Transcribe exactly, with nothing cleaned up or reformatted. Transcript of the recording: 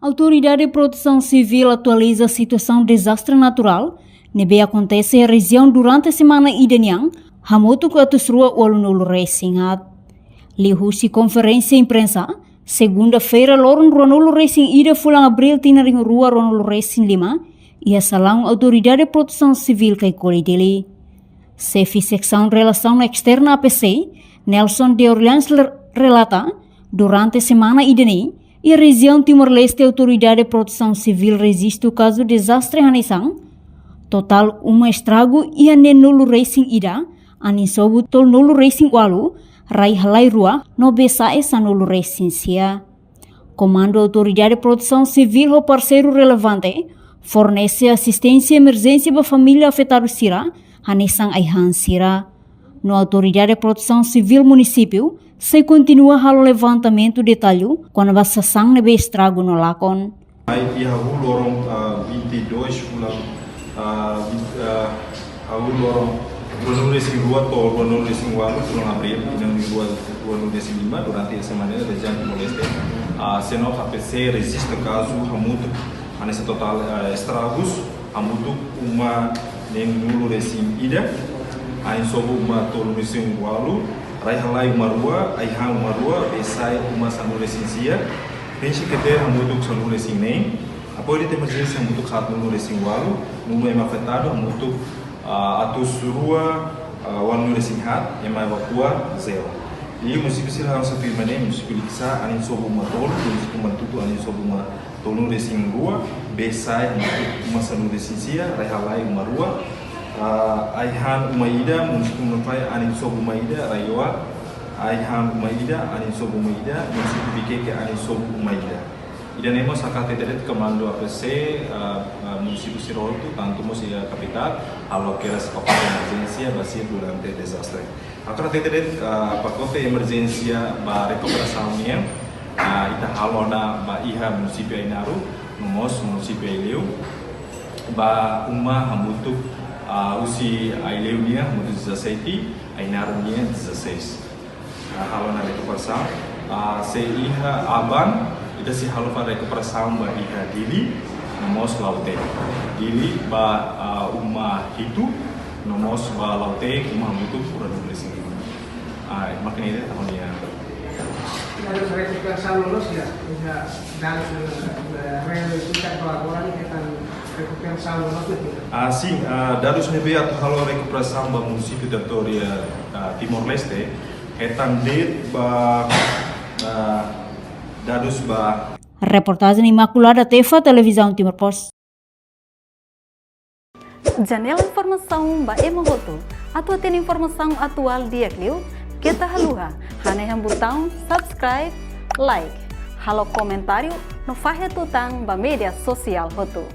Autoridade Protesaun Sivíl atualiza situasaun dezastre naturál ne'ebé akontese iha rejiaun durante semana ida nian, hamutuk atus rua ualunulu resin haat. Liuhusi konferénsia imprensa, segunda-feira, loron ruanulu resin ida fulan Abríl tinan rihun rua ruanulu resin lima, iha salaun Autoridade Protesaun Sivíl Caicoli, Dili. Xefe Seksaun Relasaun Esterna A P C, Nelson de Orleans, le-, relata, durante semana ida-ne'e, iha rejiaun Timor-Leste Autoridade Protesaun Sivíl rejista kazu dezastre hanesan: totál uma estragu iha neenulu resin ida, anin sobu tolunulu resin ualu, rai-halai rua, no bee-sa'e sanulu resin sia. Komandu Autoridade Protesaun Sivíl ho parseiru relevante fornese asisténsia emerjénsia ba família afetadu sira, hanesan ai-han sira. No Autoridade Protesaun Sivíl Munisípiu sei kontinua halo levantamentu detallu kona-ba sasán ne'ebé estragu no lakon. Mai iha hahú loron, ah, vinte e dois fulan, ah, vinte, ah, hahú loron ruanulu resin rua to'o ruanulu resin ualu fulan Abríl, tinan rua, ruanulu resin lima, durante semana ne'e, rejiaun Timor-Leste, ah, SENOC A P C rejista kazu hamutuk, hanesan totál, ah, estragus, hamutuk uma neenulu resin ida, anin sobu uma tolunulu resin ualu, rai-halai uma rua, ai-han uma rua, bee-sa'e uma sanulu resin sia, pensi kete hamutuk sanulu resin neen, apoiu de emerjénsia hamutuk haatnulu resin ualu, númeru ema afetadu hamutuk, ah, atus rua, ah, ualunulu resin haat, ema evakua zero. Liu munisípiu sira hanesan tuirmai ne'e, munisípiu Likisá, anin sobu uma tolu, munisípiu Manatutu, anin sobu uma tolunulu resin rua, bee-sa'e uma sanulu resin sia, rai-halai uma rua, ah, ai-han uma ida, munisípiu Manufae, anin sobu uma ida, RAEOA, ai-han uma ida, anin sobu uma ida, munisípiu Viqueque, anin sobu uma ida. Ida-ne'e mós hakarak hatete de'it Komandu A P C, ah, ah, munisípiu sira hotu, tantu mós iha kapitál, halo kedas pakote emerjénsia ba sira durante dezastre. Hakarak hatete de'it, ah, pakote emerjénsia ba rekuperasaun nian, ah, ita halo ona ba iha munisípiu Ainaro, no mós munisípiu Aileu, ba uma hamutuk, ah, husi Aileu nian hamutuk dezassete, Ainaro nian dezasseis. Ah, halo ona rekuperasaun, ah, sei iha aban, ita sei halo fali rekuperasaun ba iha Dili, no mós Lautém. Dili ba, ah, uma hitu, no mós ba Lautém, uma hamutuk ruanulu resin lima. Ah, mak ne'e de'it, tahun ini. Terus rekuperasaun loloos ya, iha dadus, eh, real itu kan kalau agora ne'e hetan rekuperasaun loloos ne'e. Ah, sin, ah, dadus ne'ebé atu halo rekuperasaun ba munisípiu territóriu, ah, Timor-Leste, hetan de'it ba, ah, dadus ba. Reportajen Imaculada Tefa, Televizaun Timor Post. Janela informasaun ba ema hotu. Atu hatene informasaun atuál di'ak liu, keta haluha hanehan butaun subscribe, like, halo komentáriu no fahe tutan ba média sosiál hotu.